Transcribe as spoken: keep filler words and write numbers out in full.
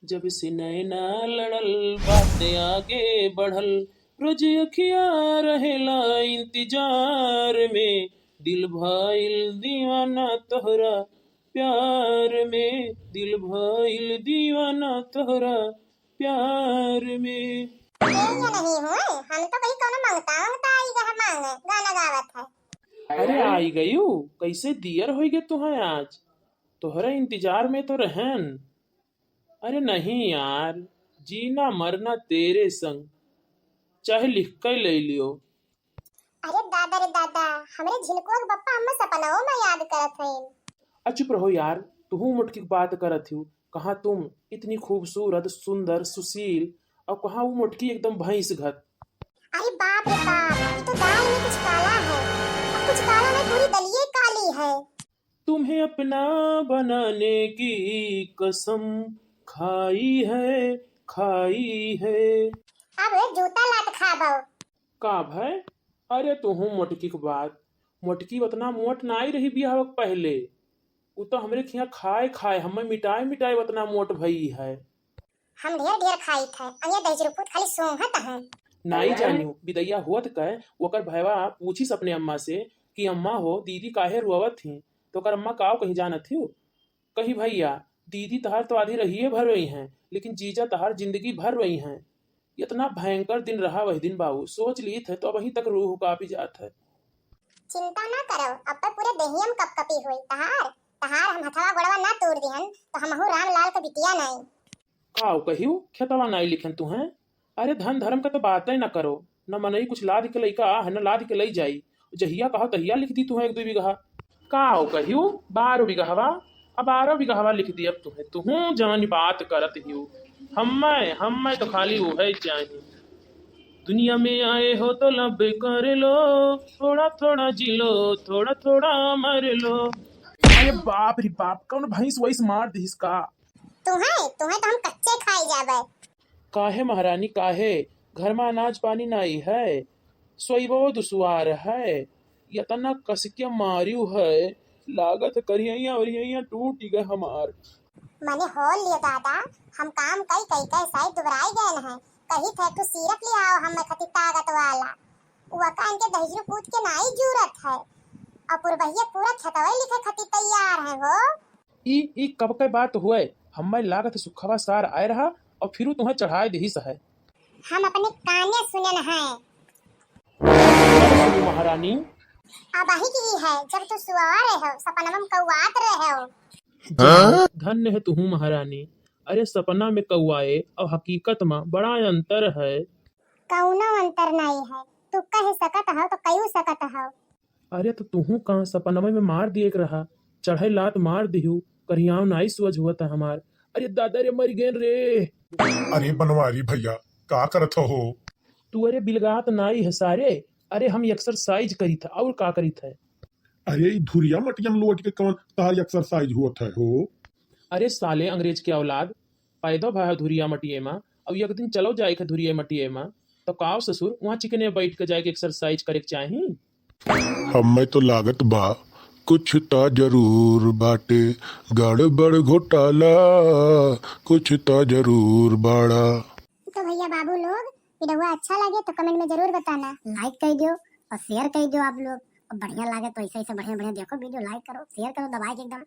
जब से नैना लड़ल, बात आगे बढ़ल, रोज अखिया रहेला इंतजार में, दिल भइल दीवाना तोहरा प्यार में, दिल भइल दीवाना तोहरा प्यार में। ए, ये नहीं हुए, हम तो कहीं कौनो मंगता, मंगता आई गए मांगे, गाना गावत है। अरे आई गयू, कैसे दियर होई गए तुहें आज, तोहरा इंतजार में तो रहन। अरे नहीं यार, जीना मरना तेरे संग, चाहे लिख के ले लियो। अरे दादा रे दादा, हमरे झिनकुआ के पप्पा हमें सपनों में याद करत हईन। आ चुप रहो यार, तुहू मोटकी के बात करत हियो। कहाँ तुम इतनी खूबसूरत, सुंदर, सुशील, और कहाँ वो मोटकी एकदम भैंस घत। अरे बाप रे बाप, ये तो दाल में कुछ काला है, और कुछ काला में पूरी दलिये काली है। तुम्हें अपना बनाने की कसम खाई है, खाई है। अब जूता लात खाबो। का भय? अरे तुहू मोटकी के बात, मोटकी उतना मोट नाई रही बियाह के पहले। उ तो हमरे खिया खाए खाए, हमें मिटाए मिटाए उतना मोट भई है। हम ढेर ढेर खाइत है, अइया दहिजरू पूत खाली सूंघत हैं। नाई जानियो, बिदैया होत कै ओकर भयवा पूछिस अपने अम्मा से कि अम्मा हो, दीदी काहे रोवत ही? तो ओकर अम्मा काव कही जानत हियो? कही भैया, दीदी तहार तो आधी रहिए भर रोई हैं, लेकिन जीजा तहार जिंदगी भर रोई हैं। इतना भयंकर दिन रहा वही दिन बाबू, सोच लीत है तो अबहीं तक रूह कांपी जात है। चिंता ना करो, अब पर पूरे देहिया में कपकपी होई। तहार, तहार हम हथवा गोड़वा ना तोड़ दिहन, तो हमहू राम लाल के बिटिया नाई। काव कहियो, खेतवा नाई लिखन तुहें? अरे धन धर्म का तो बातें ना करो, न मनई कुछ लाद के लइका आ है, न लाद के लई जाई। जहिया कहो तहिया लिख दी तुहें एक दुई बीघा। काव कहियो, बारह बीघवा, अब बारह बीघवा लिख दी अब तुहें। तुहूँ जवन बात करत हियो, हम्मे, हम्मे तो खाली उहे चाही। दुनिया में आए हो तो लब कर लो, थोड़ा थोड़ा जी लो, थोड़ा थोड़ा मर लो। अरे बाप रे बाप, कौन भैंस वैस मार दिहिस का? तुहें, तुहें तो हम कच्चे खाए जाबे। काहे महारानी, काहे? घर में अनाज पानी नाई है, सोइबो दुसवार है। इतना कस के मारियो है, लागत है करिहइया ओरिहइया टूट गए हमार। मने होल लियो दादा, हम काम कई कई के साइड दुबराई गए हैं। कही थे तू सीरप ले आओ, हम खती ताकत वाला। वो का इनके दहिजरू पूत के नाई जूरत है। और पुरबहिया पूरा खेतवे लिखे खती तैयार है हो। ई, ई कब के बात हुए? हम्मे लागत है सुखवा सार आए रहा और फिरू तुहें चढ़ाए दिहिस है। हम अपने काने सुनन है। सुनो महारानी। अबही की ही है, जब तू सुआ रहे हो, सपनवा में कौआत रहे हो। हाँ? धन्य है तुहूँ महारानी। अरे सपना में कौआए और हकीकत में बड़ा अंतर है। कौनो अंतर नहीं है, तू कह सकत हो तो कयू सकत हो। अरे तो तुहूँ कहाँ सपनवे में मार दिए के रहा, चढ़े लात मार दिहू, करियाव नाई सुअज हुआ था हमार। अरे दादा रे मर गए रे। अरे बनवारी भैया, का करत हो? तू अरे बिलगात नाई है सारे, अरे हम एक्सरसाइज करी था और का करी था। अरे ई धुरिया मटियन लोट के कौन तार एक्सरसाइज हुआ था हो? अरे साले अंग्रेज के औलाद, पैदा भा धुरिया मटिये मा, अब एक दिन चलो जाए के धुरिया मटिये मा, तो काव ससुर वहाँ चिकने बैठ के जाए के एक्सरसाइज करे के चाही। हमें तो लागत बा, कुछ ता जरूर बाटे, गड़बड़ घोटाला, कुछ ता जरूर बाड़ा। तो भैया बाबू लोग, वीडियो अच्छा लगे तो कमेंट में जरूर बताना। लाइक कर दो और शेयर कर दो आप लोग, और बढ़िया लगे तो ऐसे ऐसे बढ़िया बढ़िया देखो वीडियो, लाइक करो, शेयर करो दबाए के एकदम।